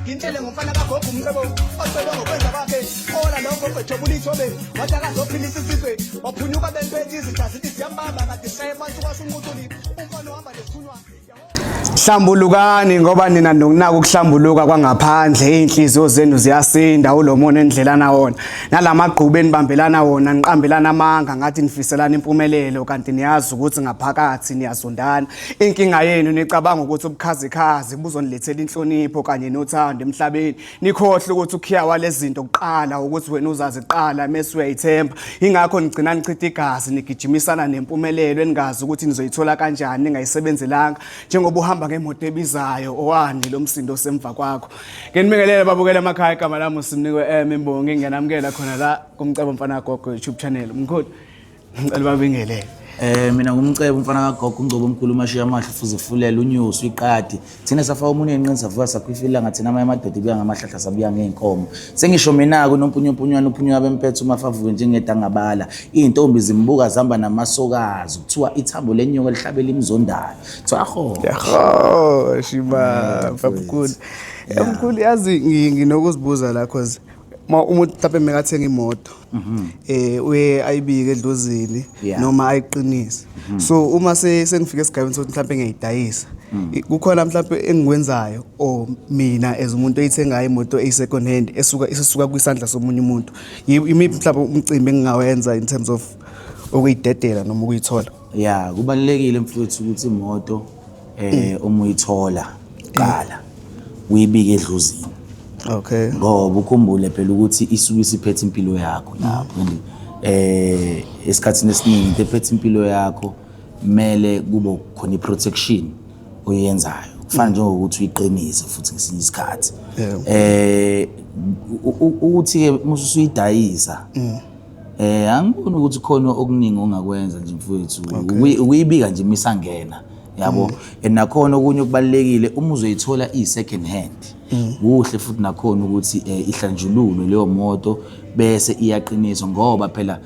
Ngintshele ngomfana kagogo umcebo osele ngokwenza kwakhe ola lo gogo ejabula ithobe wathi akazophilisa isizwe waphunyuka bempethe izitha zithi ziyambamba kade shaye phansi kwasho unquthuli umfana uhamba nesithunywa. Hlambulukani ngoba nina nokunaka ukuhlambuluka kwangaphandle, iy'nhliziyo zenu ziyasinda ulomona enidlelana wona nalamagqubu enibambelana wona, niqambelana amanga ngathi nifiselana impumelelo kanti niyazi ukuthi ngaphakathi niyazondana. Inkinga yenu nicabanga ukuthi ubukhazikhazi buzonilethela inhlonipho kanye nothando emhlabeni, nikhohlwe ukuthi ukhiya walezi zinto kuqala ukuthi wena uzazi kuqala mese uyayithemba. Ingakho nigcina nichitha igazi nigijimisana nempumelelo eningazi ukuthi nizoyithola kanjani ningayisebenzelanga, njengoba uhamba ngemoto ebizayo owani lo msindo osemva kwakho. Nginibingelele babukela emakhaya, igama lami uSimnikwe M Imbongi, ngiyanamukela khona la kuMcebo Mfana Gogo YouTube channel. Mkhulu, ngicela babingelele. Mina ngumcebo umfana kagogo ungcobo omkhulu umashiya amahle fuze fulela unyusi iqadi thina safaka umunye enqini savuka sakhwifa ilanga thina amanye amadoda ibuya ngamahlahla sabuya ngey'nkomo sengisho mina-ke unompunyumpunywana uphunyuka bempethe umafavuke njengedangabala iy'ntombi zimbuka zihamba namasokazi kuthiwa ithambo lenyoka lihlabe limzondayo kuthiwa aho Yahoshi ba mkhulu. Mkhulu, yazi nginokuzibuza la cause uma umuntu mhlawumbe mekathenga imoto uye ayibike edlozini noma ayiqinise. So uma sengifike esigabeni sokuthi mhlawumbe ngiyayidayisa, kukhona mhlawumbe engikwenzayo or mina as umuntu oyithengayo imoto eyi second hand esuka isisuka kwisandla somunye umuntu, imiphi mhlawumbe umcimbi engingawenza in terms of ukuyidedela noma ukuyithola? Ya, kubalulekile mfowethu ukuthi imoto uma uyithola qala uyibike edlozini. Ngoba ukhumbule phela ukuthi isuke isiphethe impilo yakho lapho and esikhathini esiningi into ephethe impilo yakho kumele kube khona i-protection oyenzayo, kufana njengokuthi uyiqinise futhi ngesinye isikhathi. Ukuthi-ke uma usuyidayisa angiboni ukuthi khona okuningi ongakwenza nje mfowethu, ukuyibika nje misangena yabo. And nakhona okunye okubalulekile uma uzoyithola iyi-second hand, kuhle futhi nakhona ukuthi ihlanjululwe leyo moto bese iyaqiniswa, ngoba phela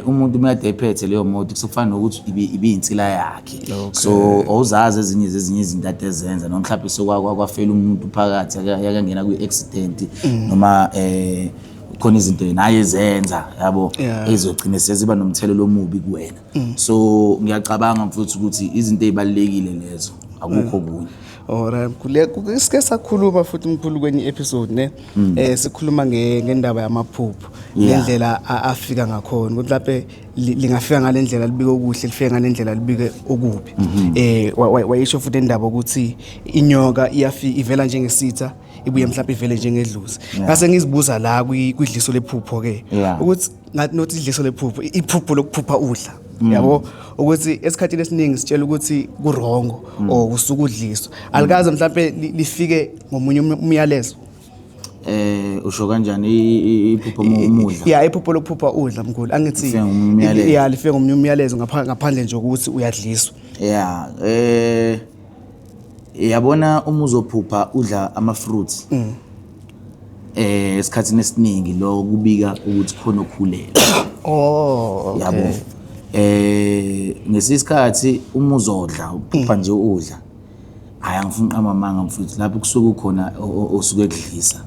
umuntu uma kade ephethe leyo moto kusefana nokuthi ibiyinsila yakhe. So awuzazi ezinye zezinye izinto ade ezenza, noma mhlawumbe sekwafela umuntu phakathi yakangena kwi-accident noma khona izinto naye ezenza yabo ezogcina seziba nomthelelo omubi kuwena. So ngiyacabanga mfowethu ukuthi izinto ey'balulekile lezo, akukho okunye. Alright, mkhulu, sike sakhuluma futhi mkhulu kwenye episode ne sikhuluma ngendaba yamaphupho nendlela afika ngakhona ukuthi mhlawumbe lingafika ngale ndlela libike okuhle, lifike ngale ndlela libike okubi. Wayisho futhi indaba ukuthi inyoka iyafika ivela njengesitha ibuye mhlawumbe ivele njengedlozi. Ngase ngizibuza la kwidliso lephupho ke ukuthi ngathi nothi idliso lephupho, iphupho lokuphupha udla yabo, ukuthi esikhathini esiningi sitshela ukuthi ku-wrong or kusuka udliswa, alikaze mhlawumbe lifike ngomunye umyalezo. Usho kanjani iphupho umudla? Ya, iphupho lokuphupha udla mkhulu, angithi Lifike ngomunye umyalezo. Ya, lifike ngomunye umyalezo ngaphandle nje ukuthi uyadliswa. Ya, yabona uma uzophupha udla ama fruits esikhathini esiningi lo kubika ukuthi khona okhulelwe. Oh, okay. Yabo. Ngesisikhathi uma uzodla uphupha nje udla, hayi angifuni uqamba amanga mfowethu, lapho kusuke kukhona osuke ekudlisa.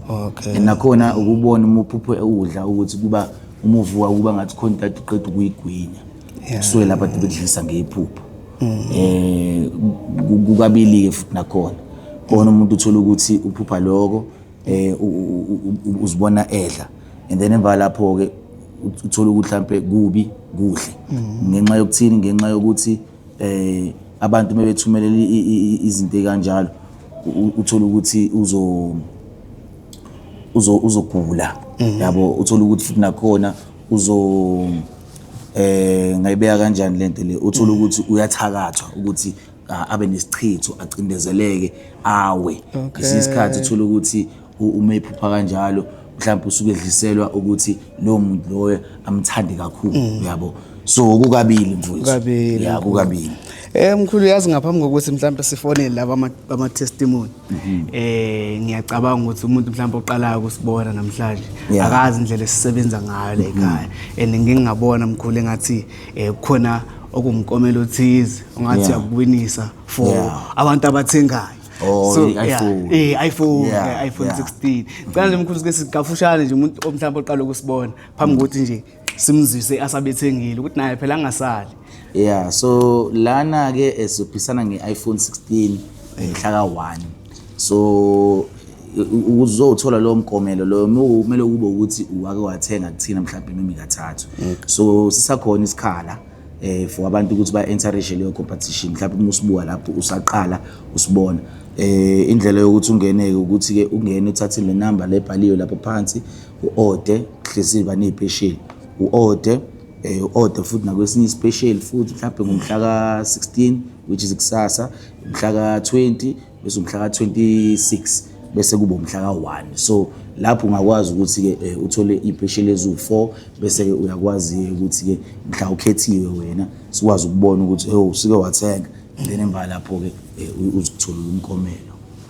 And nakhona ukubona uma uphuphe udla ukuthi kuba uma uvuka kuba ngathi khona into ade uqeda ukuyigwinya. Kusuke lapho ade bekudlisa ngephupho. Kukabili-ke futhi nakhona khona umuntu uthola ukuthi uphupha lokho uzibona edla, and then emva lapho-ke uthola ukuthi mhlampe kubi kuhle ngenxa yokuthini, ngenxa yokuthi abantu mebethumelela izinto ey'kanjalo uthola ukuthi uzogula yabo, uthola ukuthi futhi nakhona uzo ngayibeka kanjani lento le, uthola ukuthi uyathakathwa ukuthi abe nesichitho acindezeleke awe. Ngesinye isikhathi uthola ukuthi uma ephupha kanjalo mhlawumbe usuke edliselwa ukuthi lowo muntu loyo amthande kakhulu yabo. So kukabili mfowethu. Kukabili, Ya, mkhulu. kukabili. Mkhulu, yazi ngaphambi kokuthi mhlawumbe sifonele laba ama testimony, ngiyacabanga ukuthi umuntu mhlawumbe oqalayo ukusibona namhlanje akazi indlela esisebenza ngayo la ekhaya, and ngingabona mkhulu engathi kukhona okumkomelo othize ongathi uyakuwinisa for abantu abathengayo. Oh, So, i-iPhone. Yeah, eh iPhone, Yeah, iPhone yeah. 16. Cela nje mkhulu sike sikafushane nje umuntu omhlawumbe oqala ukusibona phambi kokuthi nje simzwise asabethengile ukuthi naye phela angasali. Yeah, so lana ke siphisana nge-iPhone 16 mhla ka-1. So uzowuthola lowo mklomelo loyo kumele kube ukuthi wake wathenga kuthina mhlawumbe noma kathathu. So sisakhona isikhala for abantu ukuthi ba-enterishe leyo competition. Mhlawumbe uma usibuka lapho usaqala usibona indlela yokuthi ungeneke ukuthi ke ungene uthathe le number lebhaliwe lapho phansi, u-order hlezi baney'special, u-order u-order futhi nakwesinye ispecial futhi mhlawumbe ngomhla ka-16, which is kusasa, mhla ka-20, bese umhla ka-26, bese kuba umhla ka-1. So lapho ungakwazi ukuthi-ke uthole iy'special eziwu-4, bese-ke uyakwazi-ke ukuthi-ke mhla ukhethiwe wena sikwazi ukubona ukuthi oh, usike wathenga, then emva lapho-ke uzitholele umklomelo.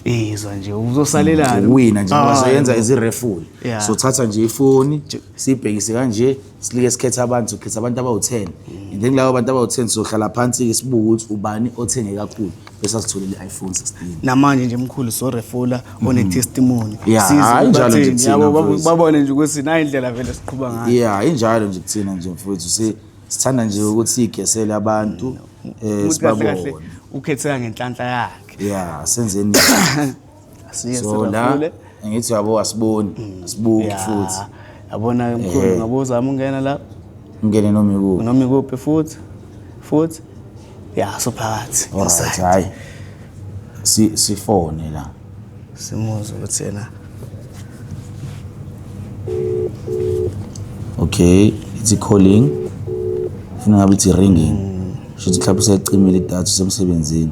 Izwa nje uzosalelana. Uwina nje ngoba Ah, soyenza izirefuli. Yeah. So thatha nje ifoni, siyibhekise kanje, silike sikhethe abantu, sokhetha abantu abawu-10, and then labo bantu abawu-10 sizohlala phansi-ke sibuke ukuthi ubani othenge kakhulu, bese asitholele i-iPhone 16. Namanje nje mkhulu sorefula one testimony. Yeah, Sizwe hayi, njalo nje bathini, kuthina, yabo, mfowethu. babone nje ukuthi nayi indlela vele siqhuba ngayo. Yeah, injalo nje kuthina nje mfowethu. Sithanda nje ukuthi siyigesele abantu, Umuntu kahle kahle sibabone. ukhetheka ngenhlanhla yakhe. Yeah, senzeni. Asiye So la sirefule. ngithi yabo asiboni, asibuki Yeah. futhi. Yabona mkhulu, ngabozama ungena la. Ungene noma ikuphi. Noma ikuphi futhi. Futhi. Ya, so phakathi. Alright, Inside. hayi. Si sifone la. Simuzwe ukuthi yena Okay, it's calling. Funa ngabe ithi ringing. Shuthi mhlawumbe usecimile idatha, usemsebenzini.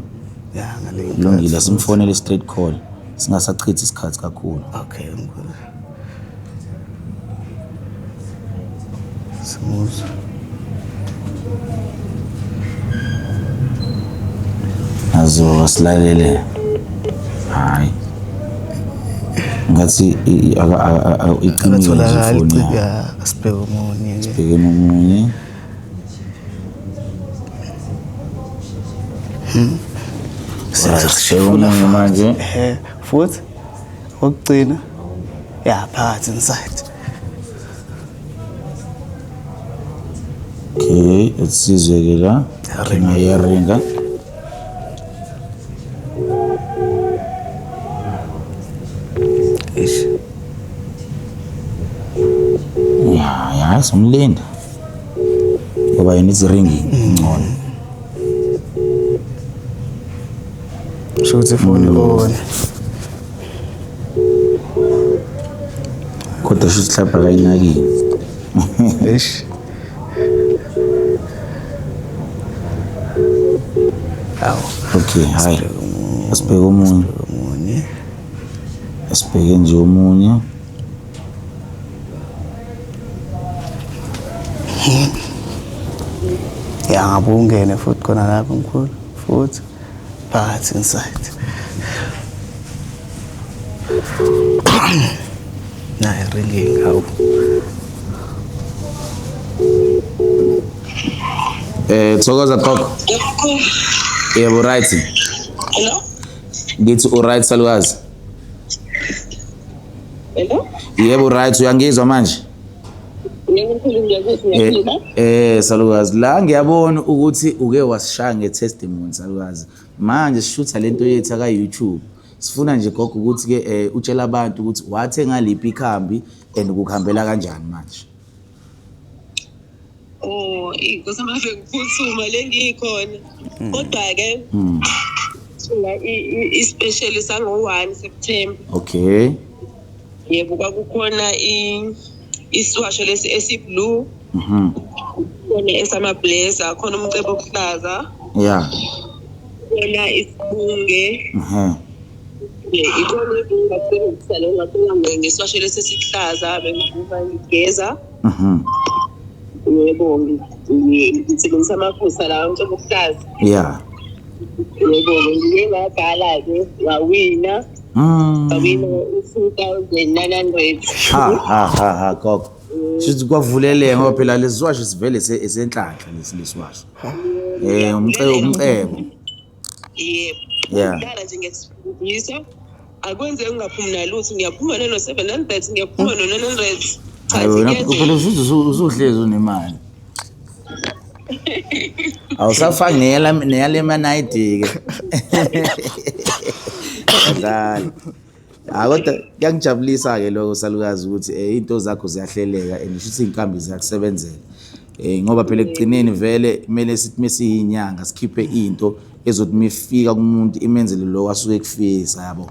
Ya, ngale. Kulungile, simfonele straight call. Singasachithi isikhathi kakhulu. Okay, mkhulu. Simuzwe. Nazo silalele. Hayi. Ngathi icimile nje Akatholakali. ifoni yakhe. Ya, asibheke omunye ke. Bheke nomunye. Alright, sibheke omunye manje. Ehe, futhi okugcina. Ya, phakathi inside. Okay, esizwe ke la. Ringa. Iyaringa. Ish. Ya, ya, somlinda. Ngoba yena ithi ringing ngcono. Sho ukuthi ifoni on. Kodwa shuthi mhlawumbe akayinakile. Ish. Awu. Okay, hayi. Asibheke omunye. Omunye. Asibheke nje omunye. Ya, ngabe ungene futhi khona lapho mkhulu. Futhi phakathi inside. Nayi ringing, hawu. Thokoza gogo. Yebo, right. Hello? Ngithi u right, salukazi. Hello? Yebo, right, uyangizwa manje? Yebo mkhulu, ngiyakuzwa, ngiyaphila. Salukazi, la ngiyabona ukuthi uke wasishaya nge-testimony, salukazi. Manje sishutha lento yethu aka YouTube. Sifuna nje gogo ukuthi ke utshela abantu ukuthi wathenga liphi ikhambi and kukuhambela kanjani manje. Oh, inkosi mave ngiphuthuma le ngikhona. Kodwa ke la i-special sango 1 September. Okay. Yebo, kwakukhona isiwasho lesi esi-blue. Khona esama blazer, khona umcebo okuhlaza. Khona isibunge. Ikhona engingasebenzisa lo ngakhona ngesiwasho lesi esihlaza bengivuka ngigeza. Yebo, ngisebenzisa amafutha lawa umcebo okuhlaza. Yebo, ngike ngabhala-ke ngawina. Ngawina u-2,900. Ha ha ha ha, gogo. Shuthi kwavuleleka ngoba phela lesiwasho sivele esenhlanhla lesi lesiwasho. Umcebo umcebo. Yebo. Ngidlala nje ngiyasifundisa. Akwenzeki ngingaphumi nalutho, ngiyaphuma nano-700, ngiyaphuma no-900. Cha, Hayi wena kuyenzeka. phela usuhlezi unemali. Awusafaki neyala neyalemonade ke. Dlala. Ah kodwa kuyangijabulisa ke lokho salukazi ukuthi into zakho ziyahleleka and shuthi inkambi ziyakusebenzela. Ngoba phela ekugcineni vele kumele sithi mesiyinyanga sikhiphe into ezothi mifika kumuntu imenzele lokho asuke ekufisa yabo.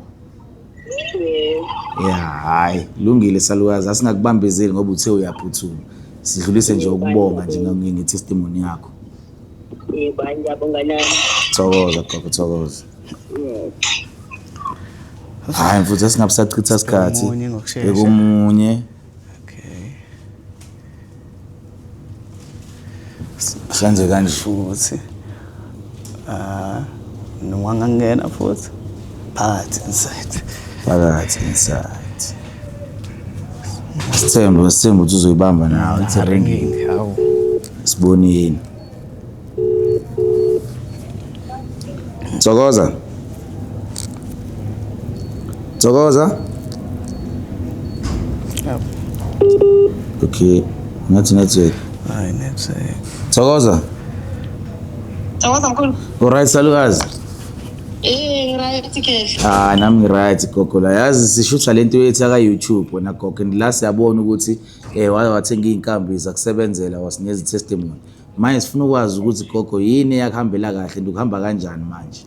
Ya hayi lungile salukazi asingakubambezeli ngoba uthe uyaphuthuma. Sidlulise nje ukubonga nje nge-testimony yakho. Yebo, hayi, ngiyabonga nami. Thokoza gogo, thokoza. Hayi mfuthu asingabe sachitha isikhathi. Omunye ngokushesha. Bekumunye. Okay. Senze kanje. Futhi. Ah, noma ngangena futhi. Phakathi inside. Phakathi inside. Sithembe ukuthi uzoyibamba nawe. It's a ringing. Hawu. Siboneni. Thokoza. Thokoza. Yep. Okay. Ngathi network. Hayi network. Thokoza. Thokoza mkhulu. Alright salukazi. Right kehle. Ah nami ngi-right gogo la. Yazi sishutha lento yethu aka YouTube wena gogo and la siyabona ukuthi wathenga iy'nkambi zakusebenzela wasinikeza testimony. Manje sifuna ukwazi ukuthi gogo yini eyakuhambela kahle and ukuhamba kanjani manje?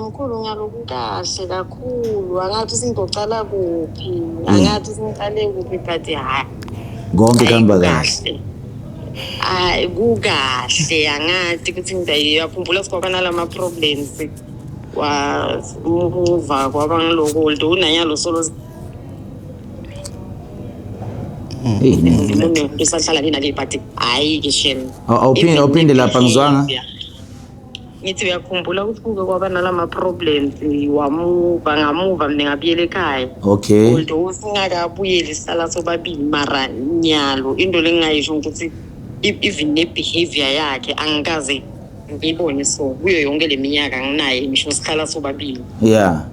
Mkhulu ngaloku kahle kakhulu. Angathi singocala kuphi. Angathi singiqale kuphi but hayi. Konke kuhamba kahle. Hayi kukahle angathi ukuthi ngiyakhumbula sikwaba nalama problems. Wa muva kwaba ngiloko although nanyalo solo Hey, umuntu usahlala nale but hayi ke shem. Awuphinde lapha ngizwanga. Ngithi uyakhumbula ukuthi kuke kwaba nalama problems wamuva ngamuva mina ngabuyela ekhaya. Okay. Although singakabuyeli sihlala sobabili mara nyalo into lengingayisho ukuthi even ne-behavior yakhe angikaze ngiyibone so kuyo yonke le minyaka nginaye ngisho sihlala sobabili. Yeah.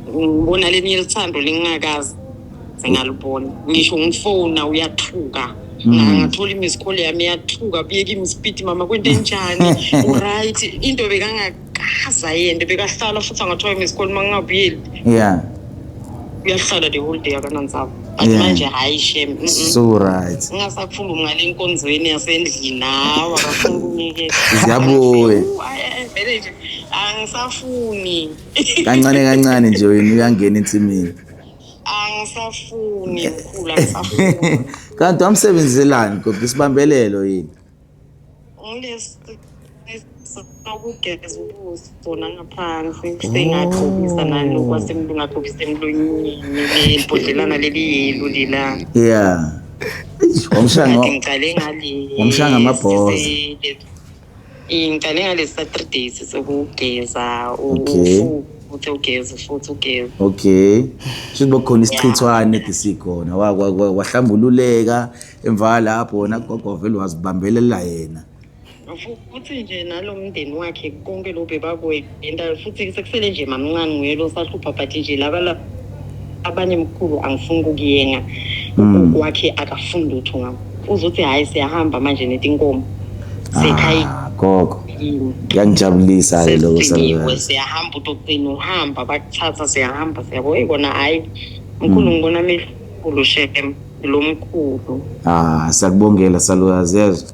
Ngibona lelinye lithando lengingakaze ngalibona ngisho ngifona uyathuka. Ngathola i-miss call yami iyathuka buye kimi speed mama kwento enjani uright into bekangakaza yena bekahlala futhi angathola i-miss call mangingabuyeli. Yeah. Uyahlala the whole day akanandzaba but manje hayi shem. So right. Ngingasakhulumi ngale nkonzweni yasendlini hawa akafuni ukunikela. Ziyabuya. Vele nje angisafuni. Kancane kancane nje wena uyangena ensimini. Angisafuni mkhulu, angisafuni. Kanti wamsebenzelani gogo isibambelelo yini? Ngilesi sokugeza ubuso nangaphansi sengagcobisa nalokhu ngagcobisa emlonyeni lelibhodlelana leli yelo lela. Yeah. Wamshanga Ngiqale ngale. Wamshanga amabhoza. Ngiqale ngalesi 3 days sokugeza futhi ugeza futhi ugeza. Okay. Shuthi bokukhona isichithwane edisikhona wahlambululeka emva lapho wona gogo vele wazibambelela yena. Futhi nje nalo mndeni wakhe konke lo bebakwenda futhi sekusele nje mamncane nguye lo sahlupha but nje laba abanye mkhulu angifuni ukuyenga. Ugogo wakhe akafuni lutho ngakho. Uzothi hayi siyahamba manje netinkomo. Sekhaya gogo. Kuyangijabulisa ke lokho salukazi. Siyahamba utogcina uhamba bakuthatha siyahamba siyabo ikona hayi mkhulu ngibona amehlo shem lo mkhulu. Ah siyakubongela salukazi yezwa.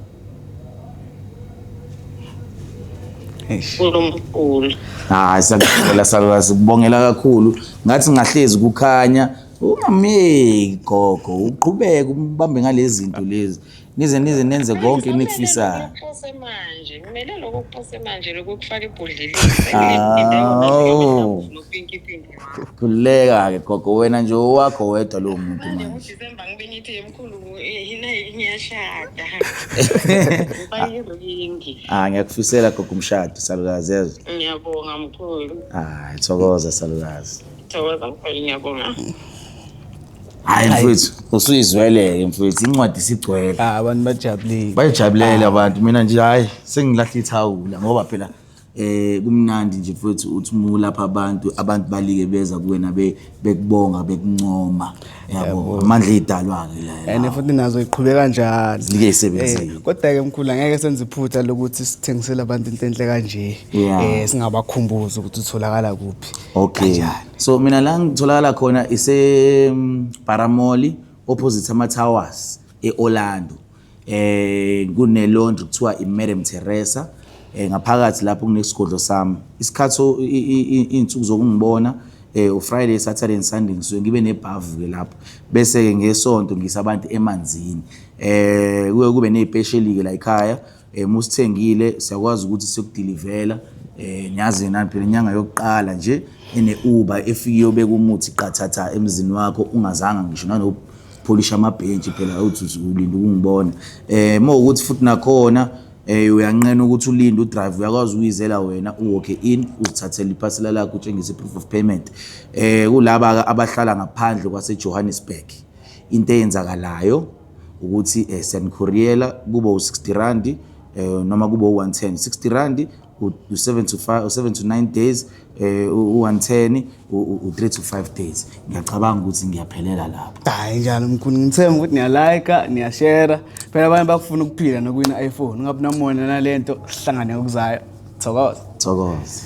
Mkhulu. Hayi siyakubongela salukazi sikubongela kakhulu. Ngathi ngahlezi kukhanya ungamyeki gogo uqhubeke umbambe ngalezi zinto lezi. Nize nenze konke nikufisayo. Manje kumele lokho kuphose manje lokho kufaka ibhodleleni. Khululeka ke gogo wena nje owakho wedwa lo muntu manje. December ngibe ngithi emkhulu ngiyashada. Ngibayingi. Ah ngiyakufisela gogo umshado salukazi yezwa. Ngiyabonga mkhulu. Ah thokoza salukazi. Thokoza mkhulu ngiyabonga. Hayi mfowethu usuyizweleke mfowethu incwadi sigcwele. Abantu bajabulile. Bayajabulele abantu mina nje hayi sengilahle ithawula ngoba phela Kumnandi nje mfowethu uthi uma ulapha abantu, abantu balike beza kuwena bekubonga, bekuncoma, yabo. Amandla idalwa-ke la. And futhi nazo iqhubeka kanjalo. Zilike zisebenzile. Kodwa-ke mkhulu, angeke senze iphutha lokuthi sithengisele abantu into enhle kanje. Singabakhumbuzi ukuthi utholakala kuphi. Okay. Kanjani. So mina la ngitholakala khona ise Paramoli, opposite ama Towers eOrlando. Kune laundry kuthiwa iMadam Teresa. Ngaphakathi lapho kunesigodlo sami. Isikhathi insuku zokungibona uFriday, Saturday and Sunday ngisuke ngibe nebhavu ke lapho. Bese ke ngesonto ngisa abantu emanzini. Kuye kube nezipesheli ke la ekhaya. Musithengile siyakwazi ukuthi siyokudilivela. Niyazi nani phela inyanga yokuqala nje ene Uber efike iyobeka umuthi qathatha emzini wakho ungazanga ngisho nanopholisha amabhentshi phela uthi ulinda ukungibona. Mawukuthi futhi nakhona uyanqena ukuthi ulinde udrive, uyakwazi ukuyizela wena uwalk in uzithathele iphasela lakho utshengise proof of payment. Kulaba abahlala ngaphandle kwase Johannesburg, into eyenzakalayo ukuthi siyanicouriera kuba u60 rand noma kuba u110. 60 rand u7 to 5, u7 to 9 days, u110 u3 to 5 days. Ngiyacabanga ukuthi ngiyaphelela lapho. Hayi njalo mkhulu, ngithemba ukuthi niyalike, niyashare. Phela abanye bakufuna ukuphila nokuwina iPhone. Ungabi namona nalento, sihlangane ngokuzayo. Thokoza. Thokoza.